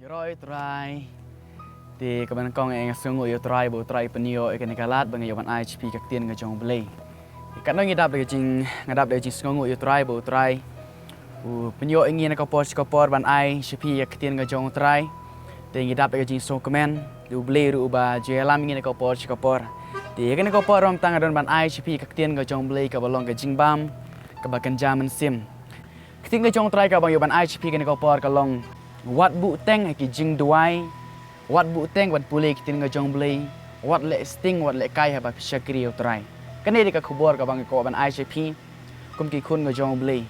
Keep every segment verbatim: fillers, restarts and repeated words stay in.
Ïaroh ïa u Trai. Te kaba nyngkong nga sngewnguh ïa u Trai ba u Trai pynïoh ïa kane ka lad ba nga ïoh ban ai sha phi ka ktien ka jong u Blei. Te katno ngi dap da ka jing, nga dap da ka jingsngewnguh ïa u Trai ba u Trai u pynïoh ïa ngi na ka por sha ka por ban ai sha phi ka ktien ka jong u Trai. Te ngi dap da ka jingsngewkmen, te u Blei ruh uba ju ïalam ïa ngi na ka por sha ka por. Te ïa kane ka por ruh mynta nga don ban ai sha phi ka ktien ka jong u Blei kaba long ka jingbam kaba kynja mynsiem. Ka ktien ka jong u Trai kaba nga ïoh ban ai sha phi kane ka por ka long: Wat buhteng ha ki jingduwai, wat buhteng ban pule ïa ka ktien ka jong u Blei, wat leh sting, wat leh kai haba phi shakri ïa u Trai. Kane dei ka khubor kaba nga kwah ban ai sha phi kum ki khun ka jong u Blei.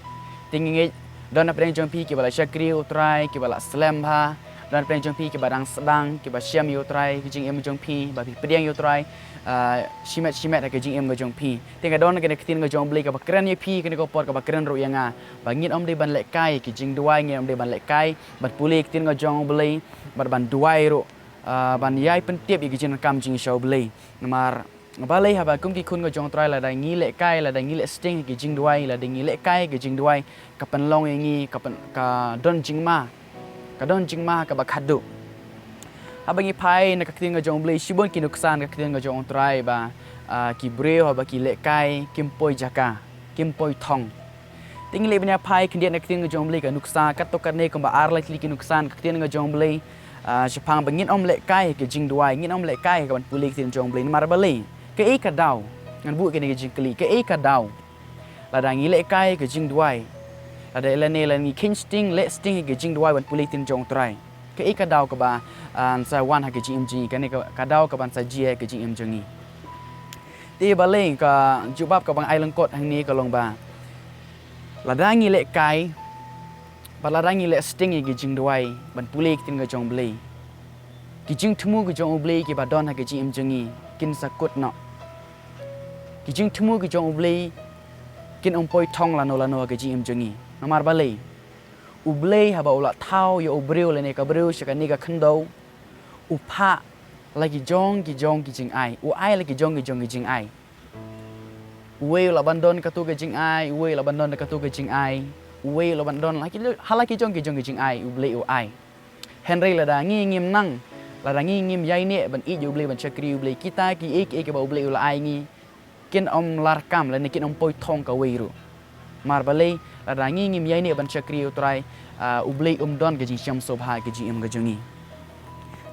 Te ngi ngeit don napdeng jong phi kiba la shakri ïa u Trai, kiba la slem bha, don napdeng jong phi kiba dang sdang, kiba shem ïa u Trai, ka jingim jong phi ba phi pdiang ïa u Trai, ah, shimet shimet ha ka jingim ka jong phi. Te nga don kane ka ktien ka jong u Blei kaba kren ïa phi kane ka por, kaba kren ruh ïa nga, ba ngin ym dei ban leh kai ki jingduwai, ngin ym dei ban leh kai ban pule ïa ka ktien ka jong u Blei, bad ban duwai ruh, ah, ban ïai pyntip ïa ki jingdonkam jong ngi sha u Blei. Namar balei? Haba kum ki khun ka jong u Trai, lada ngi leh kai, lada ngi leh sting ha ki jingduwai, lada ngi leh kai ha ki jingduwai, ka pynlong ïa ngi, ka pyn-, ka don jingma, ka don jingma kaba khadduh. Haba ngi phai na ka ktien ka jong u Blei, shibun ki nuksan ka ktien ka jong u Trai ba, ah, ki briew haba ki leh kai kim poi jaka, kim poi thong. Te ngi leh ban ïa phai khyndiat na ka ktien ka jong u Blei, ka nuksa katto katne kumba ar lai tylli ki nuksan ka ktien ka jong u Blei, ah, shaphang ba ngin ym leh kai ha ki jingduwai, ngin ym leh kai ha ka ban pule ka ktien jong u Blei. Namar balei? Kaei ka daw? Ngan buh kane ka jingkylli, kaei ka daw? Lada ngi leh kai ha ki jingduwai, lada lane lada ngi kheiñ sting, leh sting ha ki jingduwai ban pule ka ktien jong u Trai, kaei ka daw kaba, ah, yn sa wan ha ka jingim jong ngi, kane ka, ka daw kaba yn sa jia ha ka jingim jong ngi? Te balei? Ka jubab kaba nga ai lyngkot hangne ka long ba lada ngi leh kai, bad lada ngi leh sting ïa ki jingduwai ban pule ïa ka ktien ka jong u Blei, ki jingthmu ki jong u Blei kiba don ha ka jingim jong ngi kin sa kut noh. Ki jingthmu ki jong u Blei kin ym poi thong lano lano ha ka jingim jong ngi. Namar balei? U Blei haba u la thaw ïa u briew lane ka briew sha kane ka khyndew, u phah la ki jong ki jong ki jingai, u ai la ki jong ki jong ki jingai. Uwei u lah ban don katto ka jingai, uwei u lah ban don katto ka jingai, uwei u lah ban don la ki, ha la ki jong ki jong ki jingai u Blei u ai. Hynrei lada ngi ngim nang, lada ngi ngim ïaineh ban ïeit ïa u Blei, ban shakri ïa u Blei, kita kiei kiei kiba u Blei u la ai ngi kin ym larkam lane kin ym poi thong kawei ruh. Namar balei? Lada ngi ngim ïaineh ban shakri ïa u Trai, ah, u Blei um don ka jingshem sngewbha ha ka jingim ka jong ngi.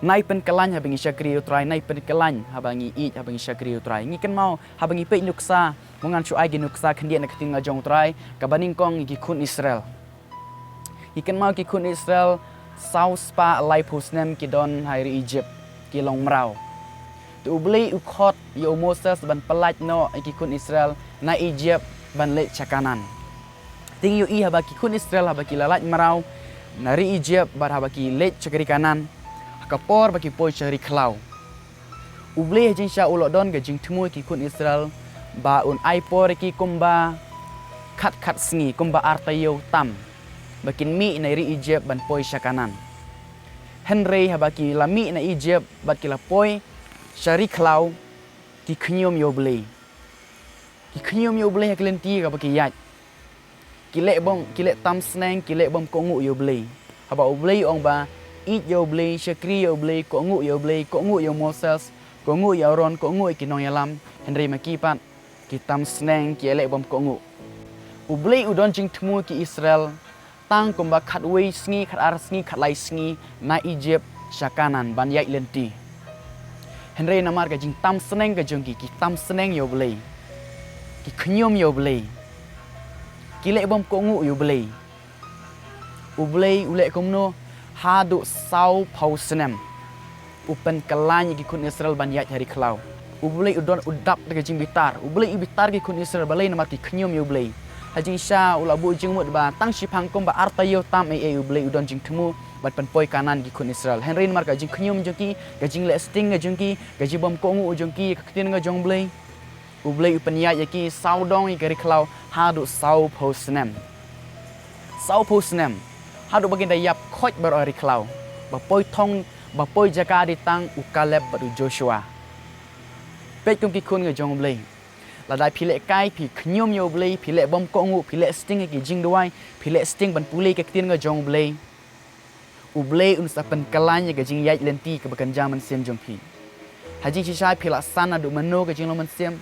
Nai pynkyllain haba ngi shakri ïa u Trai, nai pynkyllain haba ngi ïeit, haba ngi shakri ïa u Trai. Ngi kynmaw haba ngi peit nuksa, mo, ngan shu ai ki nuksa khyndiat na ka ktien ka jong u Trai, kaba nyngkong ïa ki khun Israel. Ngi kynmaw ki khun Israel saw spah laiphew snem ki don ha ri Egypt, ki long mraw. Te u Blei u khot ïa u Moses ban pyllait noh ïa ki khun Israel na Egypt ban leit sha Kanaan. Te ngi ïohi haba ki khun Israel haba ki la lait mraw na ri Egypt bad haba ki leit sha ka ri Kanaan, ha ka por ba ki poi sha ri khlaw, u Blei ha jingshisha u la don ka jingthmu ïa ki khun Israel ba un ai por ïa ki kumba khat khat sngi, kumba ar taïew tam, ba kin mih na ri Egypt ban poi sha Kanaan. Hynrei haba ki la mih na Egypt bad ki la poi sha ri khlaw, ki khñium ïa u Blei. Ki khñium ïa u Blei ha ki lynti kaba ki ïaid. Ki leh bym, ki leh tam sneng, ki leh bym kohnguh ïa u Blei. Haba u Blei u ong ba ïeit ïa u Blei, shakri ïa u Blei, kohnguh ïa u Blei, kohnguh ïa u Moses, kohnguh ïa u Aaron, kohnguh ïa ki nongïalam, hynrei ma ki pat ki tam sneng, ki leh bym kohnguh. U Blei u don jingthmu ïa ki Israel tang kumba khatwei sngi, khatar sngi, khatlai sngi na Egypt sha Kanaan ban ïaid lynti. Hynrei namar ka jingtam sneng ka jong ki, ki tam sneng ïa u Blei, ki khñium ïa u Blei, ki leh bym kohnguh ïa u Blei, u Blei u leh kumno? Haduh sawphew snem u pynkyllain ïa ki khun Israel ban ïaid ha ri khlaw. U Blei u don, u dap da ka jingbitar. U Blei u bitar ki khun Israel, balei? Namar ki khñium ïa u Blei. Ha jingshisha u la buh jingmut ba tang shiphang kumba ar taïew tam ei ei u Blei u don jingthmu ban pynpoi Kanaan ïa ki khun Israel. Hynrei namar ka jingkhñium jong ki, ka jingleh sting ka jong ki, ka jingbym kohnguh jong ki ïa ka ktien ka jong u Blei, u Blei u pynïaid ïa ki sawdong ïa ka ri khlaw haduh sawphew snem. Sawphew snem. Haduh ba kin da ïap khoit baroh ha ri khlaw. Ba poi thong, ba poi jaka dei tang u Kaleb bad u Joshua. Peit kum ki khun ka jong u Blei. Lada phi leh kai, phi khñium ïa u Blei, phi leh bym kohnguh, phi leh sting ha ki jingduwai, phi leh sting ban pule ïa ka ktien ka jong u Blei, U Blei un sa pynkylla ïa ka jingïaid lynti kaba kynja mynsiem jong phi. Ha jingshisha phi la san naduh mynno ka jinglong mynsiem?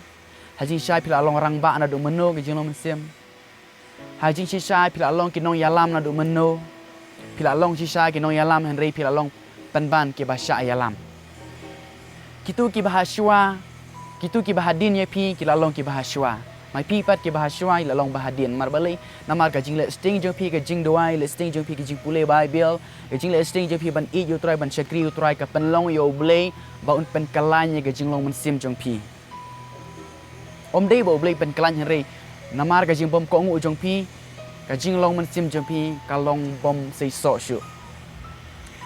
Ha jingshisha phi la long rangbah naduh mynno ka jinglong mynsiem? Ha jingshisha phi la long ki nongïalam naduh mynno? Phi la long shisha ki nongïalam hynrei phi la long pynban kiba shah ïalam. Kito kiba ha shuwa, kito kiba hadien ïa phi ki la long kiba ha shuwa. Ma phi pat kiba ha shuwa i la long ba hadien. Namar balei? Namar ka jingleh sting jong phi ka jingduwai, leh sting jong phi ka jingpule Baibl, ka jingleh sting jong phi ban ïeit ïa U Trai, ban shakri ïa U Trai, ka pynlong ïa U Blei ba un pynkylla ïa ka jinglong mynsiem jong phi. Ym dei ba U Blei pynkylla hynrei namar ka jingbym kohnguh jong phi, ka jinglong mynsiem jong phi ka long bym seisoh shuh.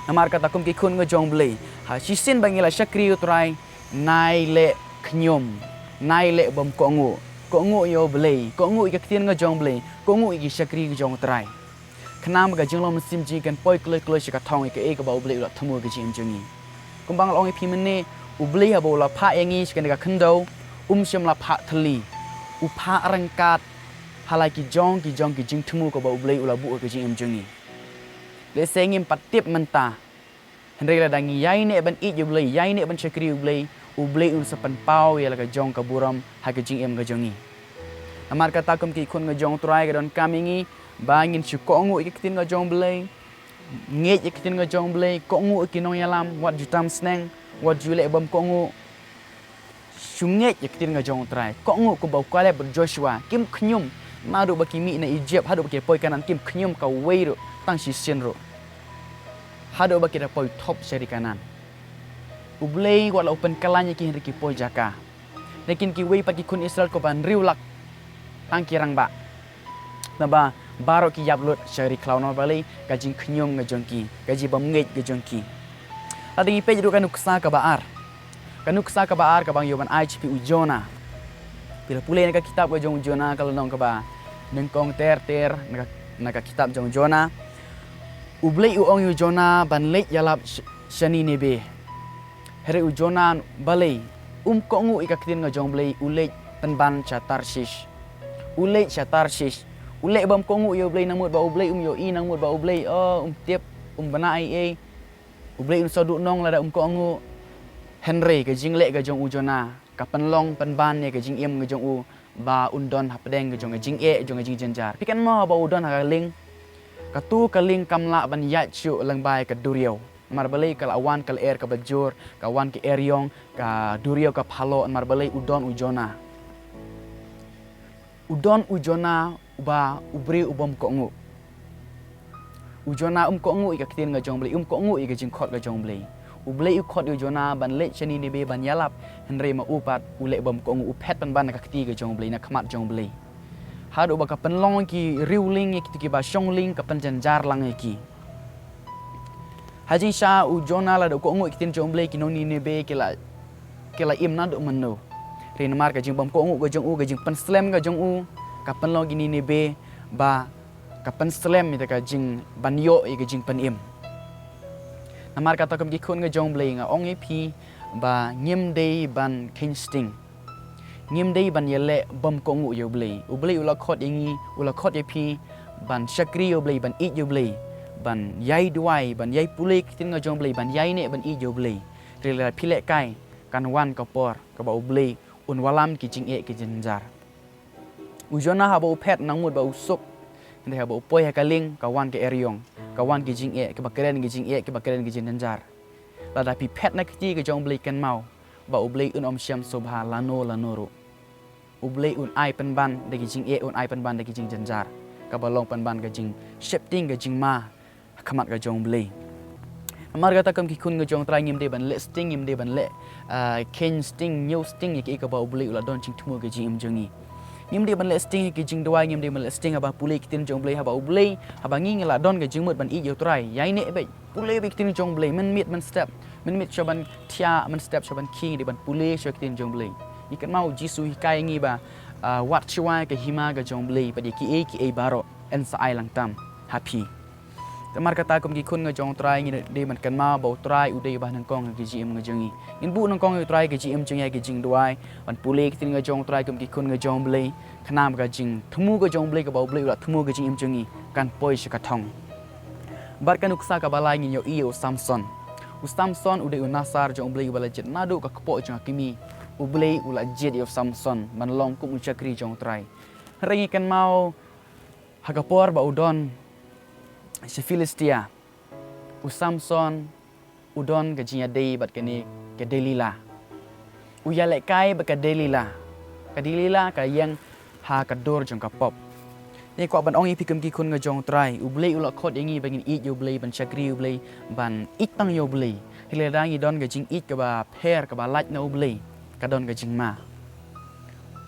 Namar kata kum ki khun ka jong U Blei, ha shisien ba ngi la shakri ïa U Trai, nai leh khñium, nai leh bym kohnguh. Kohnguh ïa U Blei, kohnguh ïa ka ktien ka jong U Blei, kohnguh ïa ki shakri ka jong U Trai. Khnang ba ka jinglong mynsiem jong ngi kan poi kloi kloi sha ka thong ïa kaei kaba U Blei u la thmu ha ka jingim jong ngi. Kumba nga la ong ïa phi mynne, U Blei haba u la phah ïa ngi sha kane ka khyndew, um shym la phah thylli. U phah ryngkat ha la ki jong ki jong ki jingthmu kaba U Blei u la buh ha ka jingim jong ngi. Lehse ngim pat tip mynta. Hynrei lada ngi ïaineh ban ïeit ïa U Blei, ïaineh ban shakri ïa U Blei, U Blei un sa pynpaw ïa la ka jong ka burom ha ka jingim ka jong ngi. Namar kata kum ki khun ka jong U Trai, ka donkam ïa ngi ba ngin shu kohnguh ïa ka ktien ka jong U Blei, ngeit ïa ka ktien ka jong U Blei, kohnguh ïa ki nongïalam, wat ju tam sneng, wat ju leh bym kohnguh. Shu ngeit ïa ka ktien ka jong U Trai. Kohnguh kumba u Kaleb bad Joshua, kim khñium naduh ba ki mih na Ijipt haduh ba ki poi Kanaan, kim khñium kawei ruh tang shisien ruh. Haduh ba ki da poi thop sha ri Kanaan. U Blei wat la u pynkylla ïa ki hynrei ki poi jaka. Nakin kiwei pat ki khun Israel kumba hynriew lak tang ki rangbah. Naba baroh ki ïap lut sha ri khlaw, namar balei? Ka jingkhñium ka jong ki, ka jingbymngeit ka jong ki. Lada ngi peit ruh ka nuksa kaba ar. Ka nuksa kaba ar kaba nga ïoh ban ai sha phi, u Jonah. Phi la pule na ka kitab ka jong u Jonah, ka lynnong kaba nyngkong ter ter na ka, na ka kitab jong u Jonah. U Blei u ong ïa u Jonah ban leit ïalap sh-, sha Nineveh. Hynrei u Jonah balei? Um kohnguh ïa ka ktien ka jong U Blei, u leit pynban sha Tarshish. U leit sha Tarshish. U leh bym kohnguh ïa U Blei, nang mut ba U Blei um ïohi, nang mut ba U Blei, oh, um tip, um bna ei ei. U Blei un sa duhnong lada um kohnguh. Hynrei ka jingleh ka jong u Jonah ka pynlong pynban ïa ka jingim ka jong u ba un don hapdeng ka jong ka jingeh, jong ka jingjynjar. Phi kynmaw ba u don ha ka lieng. Kato ka lieng kam lah ban ïaid shuh lyngba ïa ka duriaw. Namar balei? Ka la wan ka lyer kaba jur, ka wan ka eriong, ka duriaw ka phaloh, namar balei? U don u Jonah. U don u Jonah uba u briew u bym kohnguh. U Jonah um kohnguh ïa ka ktien ka jong U Blei, um kohnguh ïa ka jingkhot ka jong U Blei. U Blei u khot ïa u Jonah ban leit sha Nineveh ban ïalap, hynrei ma u pat u leh bym kohnguh, u phet pynban na ka kti ka jong U Blei, na khmat jong U Blei. Haduh ba ka pynlong ki riewlieng ïa kito kiba shong lieng, ka pynjynjar lang ïa ki. Ha jingshisha u Jonah lada u kohnguh ïa ka ktien jong U Blei, ki nong Nineveh ki la, ki la im naduh mynno. Hynrei namar ka jingbym kohnguh ka jong u, ka jingpynslem ka jong u, ka pynlong ki Nineveh ba ka pynslem ïa ka jing ban ïoh ïa ka jingpynim. Namar kata kum ki khun ka jong U Blei, nga ong ïa phi ba ngim dei ban kheiñ sting. Ngim dei ban ïaleh bym kohnguh ïa U Blei. U Blei u la khot ïa ngi, u la khot ïa phi ban shakri ïa U Blei, ban ïeit ïa U Blei, ban ïai duwai, ban ïai pule ïa ka ktien ka jong U Blei, ban ïaineh ban ïeit ïa U Blei. Hynrei lada phi lehkai, kan wan ka por kaba U Blei un wallam ki jingeh ki jynjar. U Jonah haba u phet nang mut ba u suk, hynrei haba u poi ha ka lieng ka wan ka eriong, ka wan ki jingeh, kiba kren ki jingeh, kiba kren ki jingjynjar. Lada phi phet na ka kti ka jong U Blei, kynmaw ba U Blei un ym shem sngewbha lano lano ruh. U Blei un ai pynban da ki jingeh, un ai pynban da ki jingjynjar, kaba long pynban ka jingsheptieng, ka jingma ha khmat ka jong U Blei. Namar kata kum ki khun ka jong U Trai, ngim dei ban leh sting, ngim dei ban leh, ah, kheiñ sting, ñiew sting ïa kaei kaba U Blei u la don jingthmu ha ka jingim jong ngi. Ngim dei ban leh sting ïa ka jingduwai, ngim dei ban leh sting haba pule ïa ka ktien jong U Blei, haba U Blei, haba ngi, ngi la don ka jingmut ban ïeit ïa U Trai, ïaineh beit, pule beit ïa ka ktien jong U Blei mynmiet mynstep, mynmiet shuwa ban thiah, mynstep shuwa ban khie, ngi dei ban pule shuwa ïa ka ktien jong U Blei. Ngi kynmaw U Jisu u hikai ïa ngi ba, ah, wat shuwa ïa ka hima ka jong U Blei, bad ïa kiei kiei baroh yn sa ai lang tam ha phi. Namar kata kum ki khun ka jong U Trai, ngi dei ban kynmaw ba U Trai u dei uba nyngkong ha ka jingim ka jong ngi. Ngin buh nyngkong ïa U Trai ha ka jingim jong ngi ha ka jingduwai, ban pule ïa ka ktien ka jong U Trai kum ki khun ka jong U Blei, khnang ba ka jingthmu ka jong U Blei, kaba U Blei u la thmu ha ka jingim jong ngi, kan poi sha ka thong. Bad ka nuksa kaba lai ngin ïohi ïa u Samson. U Samson u dei u nasar jong U Blei uba la jied naduh ka kpoh jong ka kmie. U Blei u la jied ïa u Samson ban long kum u shakri jong U Trai. Hynrei ngi kynmaw ha ka por ba u don sha Philistia, u Samson u don ka jingïadei bad kane ka Delila. U ïalehkai bad ka Delila. Ka Delila ka ïeng ha ka dur jong ka pop. Ngi kwah ban ong ïa phi kum ki khun ka jong U Trai, U Blei u la khot ïa ngi ba ngin ïeit ïa U Blei, ban shakri U Blei, ban ïeit tang ïa U Blei. Hynrei lada ngi don ka jingïeit kaba pher, kaba lait na U Blei, ka don ka jingma.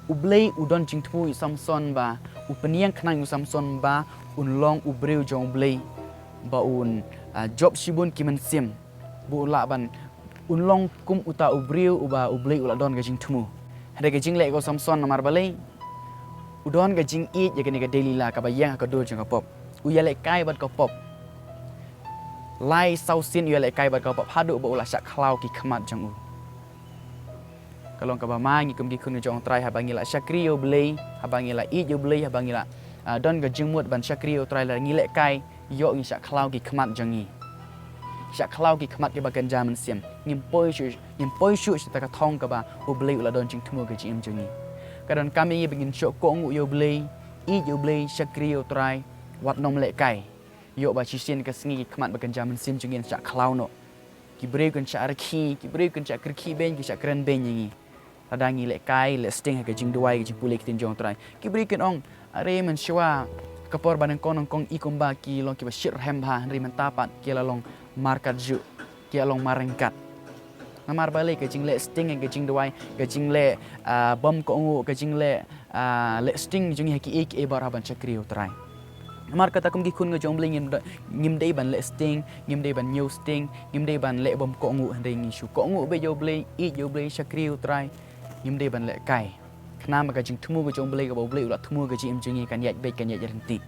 U Blei u don jingthmu ïa u Samson ba u pynïeng khnang ïa u Samson ba un long u briew jong U Blei, ba un, ah, jop shibun ki mynsiem, ba un lah ban un long kum uta u briew uba U Blei u la don ka jingthmu. Hynrei ka jingleh ka u Samson namar balei? U don ka jingïeit ïa kane ka Delila kaba ïeng ha ka dur jong ka pop. U ïalehkai bad ka pop. Lai saw sien u ïalehkai bad ka pop haduh ba u la shah khlaw ki khmat jong u. Ka long kaba ma ngi kum ki khun jong U Trai, haba ngi la shakri ïa U Blei, haba ngi la ïeit ïa U Blei, haba ngi la, ah, don ka jingmut ban shakri ïa U Trai, lada ngi lehkai, ïoh ngi shah khlaw ki khmat jong ngi. Shah khlaw ki khmat kiba kynja mynsiem. Ngim poi shuh, ngim poi shuh sha kata ka thong kaba U Blei u la don jingthmu ha ka jingim jong ngi. Ka donkam ïa ngi ba ngin shu kohnguh ïa U Blei, ïeit ïa U Blei, shakri ïa U Trai, wat nym lehkai. Ïoh ba shisien ka sngi ki khmat ba kynja mynsiem jong ngi kin shah khlaw noh. Ki briew kin shah rkhie, ki briew kin shah kyrkhie beiñ, kin shah kren beiñ ïa ngi. Lada ngi lehkai, leh sting ha ka jingduwai, ka jingpule ktien jong U Trai. Ki briew kin ong, are mynshuwa ka por ba nyngkong nyngkong i kumba ki long kiba shit rhem bha, hynrei mynta pat ki la long markatjuh, ki la long marryngkat. Namar balei? Ka jingleh sting, ka jingduwai, ka jingleh, ah, bym kohnguh, ka jingleh, ah, leh sting jong ngi ha kiei kiei baroh ban shakri ïa U Trai. Namar kata kum ki khun ka jong U Blei ngim do-, ngim dei ban leh sting, ngim dei ban ñiew sting, ngim dei ban leh bym kohnguh, hynrei ngi shu kohnguh beit ïa U Blei, ïeit ïa U Blei, shakri ïa U Trai, ngim dei ban lehkai. Khnang ba ka jingthmu ka jong U Blei kaba U Blei u la thmu ha ka jingim jong ngi kan ïaid beit, kan ïaid ryntih.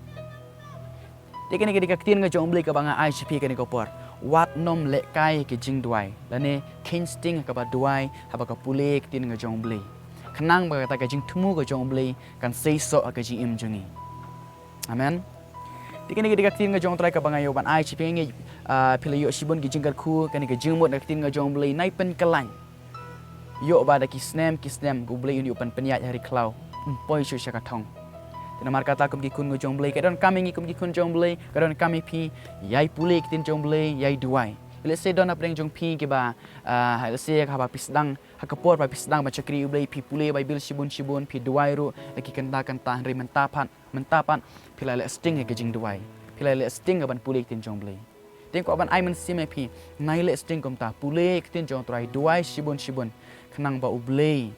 Te kane ka dei ka ktien ka jong U Blei kaba nga ai sha phi kane ka por. Wat nym lehkai ha ka jingduwai, lane kheiñ sting ha kaba duwai, haba ka pule ktien ka jong U Blei. Khnang ba kata ka jingthmu ka jong U Blei kan seisoh ha ka jingim jong ngi. Amen. Te kane ka dei ka ktien ka jong U Trai kaba nga ïoh ban ai sha phi, ngi, ah, phi la ïoh shibun ki jingkyrkhu, kane ka jingmut na ka ktien ka jong U Blei, nai pynkylla. Ïoh ba da ki snem ki snem U Blei un ïoh ban pynïaid ha ri khlaw, ym poi shuh sha ka thong. Te namar kata kum ki khun ka jong U Blei, ka donkam ïa ngi kum ki khun jong U Blei, ka donkam ïa phi, ïai pule ktien jong U Blei, ïai duwai. Lehse don hapdeng jong phi kiba, ah, lehse haba phi sdang, ha ka por ba phi sdang ban shakri ïa U Blei, phi pule Baibl shibun shibun, phi duwai ruh la ki kynta kynta, hynrei mynta pat, mynta pat phi la leh sting ha ka jingduwai, phi la leh sting ha ban pule ktien jong U Blei. Te nga kwah ban ai mynsiem ïa phi, nai leh sting kumta, pule ktien jong U Trai, duwai shibun shibun, khnang ba U Blei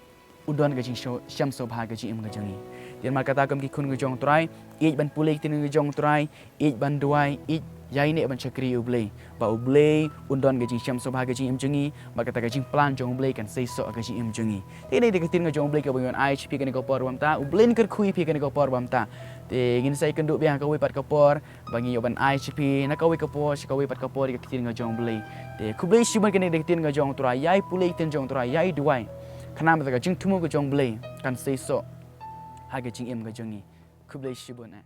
u don ka jingsho-, shem sngewbha ha ka jingim ka jong ngi. Te namar kata kum ki khun ka jong U Trai, ïeit ban pule ktien ka jong U Trai, ïeit ban duwai, ïeit ïaineh ban shakri ïa U Blei, ba U Blei un don ka jingshem sngewbha ha ka jingim jong ngi, ba kata ka jingplan jong U Blei kan seisoh ha ka jingim jong ngi. Te kane ka dei ka ktien ka jong U Blei kaba ngi wan ai sha phi kane ka por ba mynta. U Blei un kyrkhu ïa phi kane ka por ba mynta. Te ngin sa ïakynduh biang ha kawei pat ka por ba ngi ïoh ban ai sha phi na kawei ka por sha kawei pat ka por ïa ka ktien ka jong U Blei. Te khublei shibun, kane ka dei ka ktien ka jong U Trai, ïai pule ktien jong U Trai, ïai duwai, khnang ba ka jingthmu ka jong U Blei kan seisoh ha ka jingim ka jong ngi. Khublei shibun eh.